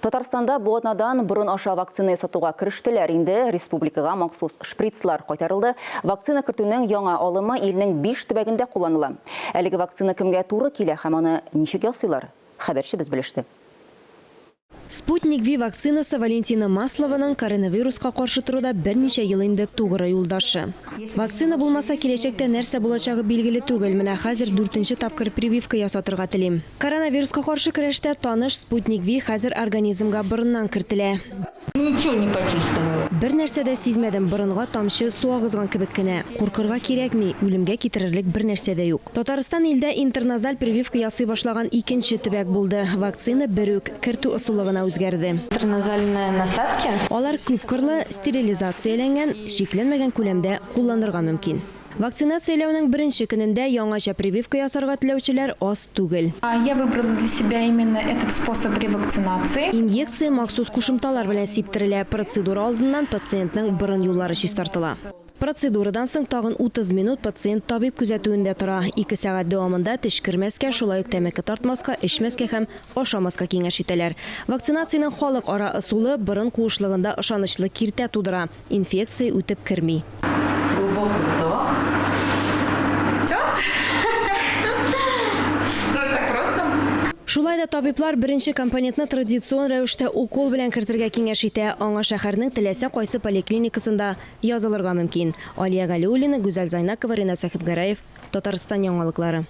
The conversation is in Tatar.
Татарстанда бу атнадан борын аша вакцина ясатуга керештеләр инде. Республикага махсус шприцлар кайтарылды. Вакцина кертүнең яңа алымы илнең биш төбәгендә кулланыла. Әлеге вакцина кемгә туры килә һәм аны ничек ясыйлар? Хәбәрчебез белеште. Спутник Ви вакцинасы Валентина Маслованың коронавируска каршы торуда берничә ел инде тугры юлдашы. Вакцина булмаса, киләчәктә нәрсә булачагы билгеле түгел. Менә хәзер дүртенче тапкыр прививка ясатырга телим. Коронавируска каршы көрәштә таныш Спутник Ви хәзер организмга борыннан кертелә. Ничего не почувствовала. Бернәрсә дә сизмәдем, борынга тамчы су агызган кебек кенә. Куркырга кирәкми, үлемгә китерерлек бернәрсә дә юк. Татарстан илдә интерназаль прививка ясый башлаган икенче төбәк булды. Вакцина бер үк, кертү ысулы гына үзгәрде. Интерназальные насадки. Алар күпкырлы, стерилизацияләнгән, чикләнмәгән күләмдә кулланырга мөмкин. Вакцинацияләүнең беренче көнендә яңача прививка ясарга теләүчеләр аз түгел. Я выбрала для себя именно этот способ ревакцинации. Инъекция махсус кушымталар белән сиптерелә, процедура алдыннан пациентның борын юллары чистартыла. Процедурадан соң тагын 30 минут пациент табиб күзәтүендә тора. Ике сәгать дәвамында төчкермәскә, шулай ук тәмәке тартмаска, эчмәскә һәм ашамаска киңәш итәләр. Вакцинациянең халыкара ысулы борын куышлыгында ышанычлы киртә тудыра. Инфекция үтеп керми. Глубокий вдох. Всё? Ну, это так просто. Шулай да табиблар беренче компонентны традицион рәвештә укол белән кертергә киңәш итә. Аңа шәһәрнең теләсә кайсы поликлиникасында язылырга мөмкин. Алия Галиуллина, Гүзәл Зайнакова, Ринат Сәхибгәрәев, Татарстан яңалыклары.